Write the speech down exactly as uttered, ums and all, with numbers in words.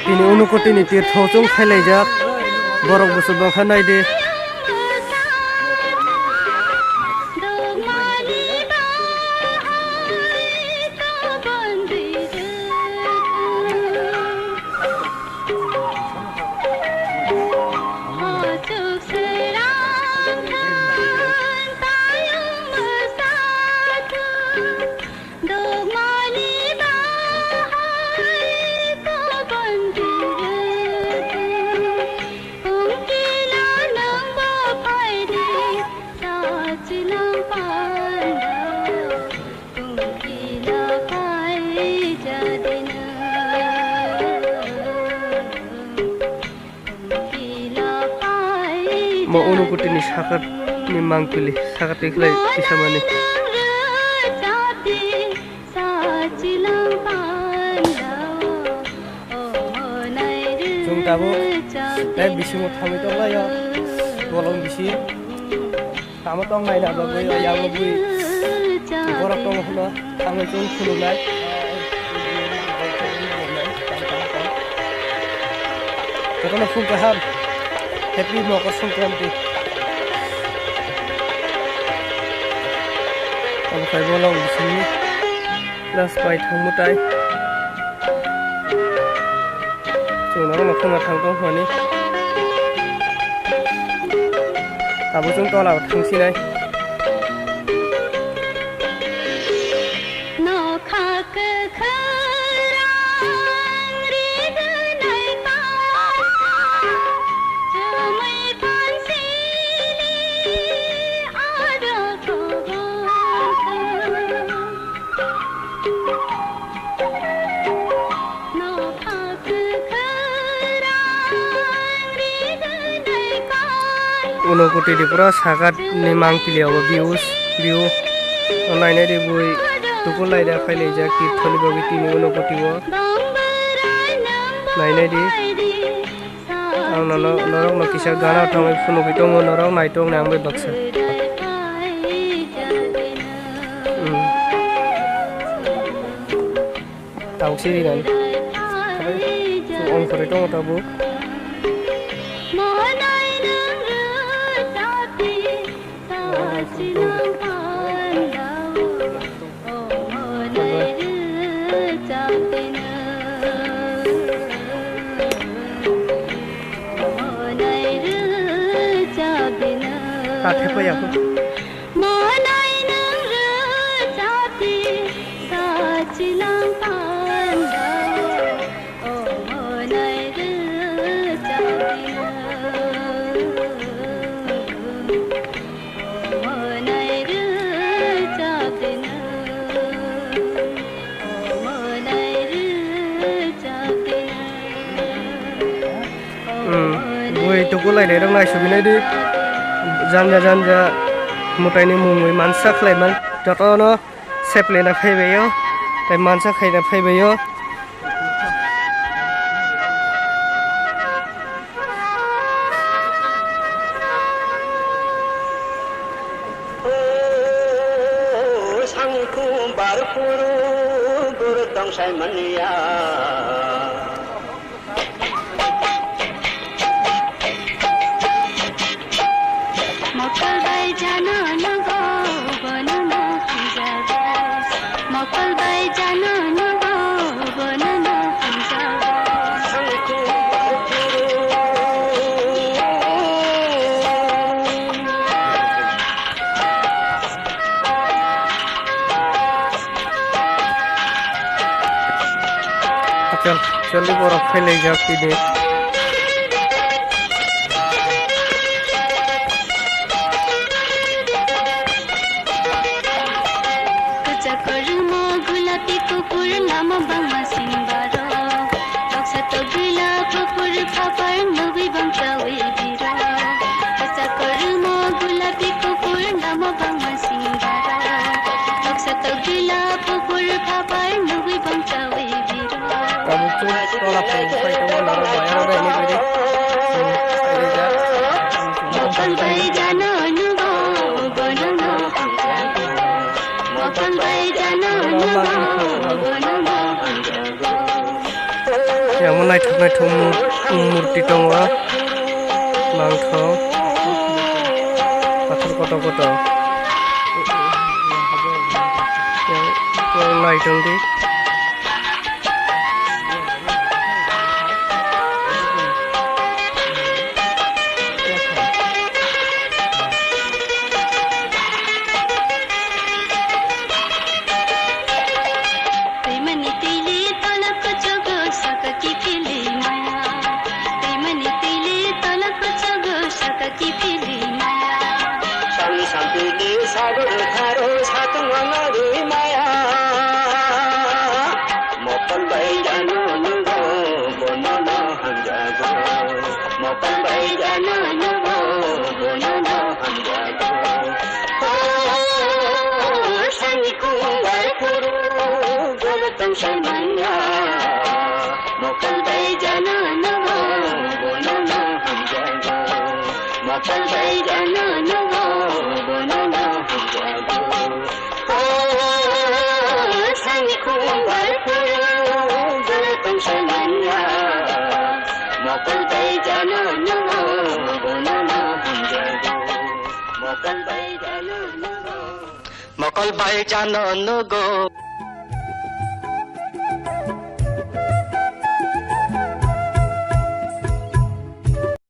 Tini Unokoti ni tirtho chwng phailaijak, borok busu bangkha naidi. Mo Unokoti ni sakar ni mangpili, sakar tikhlai kisamani. Chwng tabuk tei bisingo thangwi tonglaio, bolong bisi. Tamo tong naina bagwi o yago bui borok tongo hwno thangwi chwng khulumnai. Jotono phung kaham. Happy Makar Sankranti. Abo khai bolong bisingni last bai thangmutai. Chwng norokno phunga thang tong hwnani. Abo chwng tola o thangsinai. Nokha kwkhwrang rignai pasa, chumui phansini aro kobor. Unokoti Tripura sagat ni mangpili abo views, view. O nainai di bui tukulai da phailaijak tirthoni bagwi tini Unokoti o. Nainai di. Ang nono, norokno kisa gana thangwi phunugwi tongo, norok naitok nai ang bai baksa. Hmm. Tausi rinani. Ongkhorwi tongo tabuk. Kathepa ya. Hmm, bui tukulai nairok naisugwi naidi. Janja janja mwtaini mungwi mansa khlaiman jotono seplena phaibaio, tei mansa khaina phaibaio. O sangkum bar kuru gur tongsai manya. Mokol bai jano nogo, bono no hamjago. Mokol bai jano nogo, bono no hamjago. Achal, chali borok phailaijak tini. Kwchak kwrwngmo gulapi kuphur lama bangma sini baro. Baksa togwila kuphur khapar nugwi bangchawi biro. Kwchak kwrwngmo gulapi kuphur lama bangma sini baro. Baksa togwila kuphur khapar nugwi bangchawi biro. Tabuk chwng tola phai phai tongo, norok bayang bai ni gari. Chwng rijak. Mokol bai jano nugo, bono no hamjago. Yang naithok naithok mur-, murti tongo. Mangthok. Pathor kotor kotor. Yang, yang nai tong di. Twimani twili tolok kuchugo saka kiphilwi maya. Twimani twili tolok kuchugo saka kiphilwi maya. Sami sampili sagor tharo satung ngarwi maya. Mokol bai jano nugo bono no hamjago. Mokol bai jano nugo bono no hamjago. O, sani kumbar kuru golo tong sai manya. Mokol bai jano nugo bono no hamjago. Mokol bai jano nugo bono no hamjago. O, sani kumbar kuru golo tong sai manya. Mokol bai jano nugo bono no hamjago. Mokol bai jano nugo. Mokol bai jano nugo.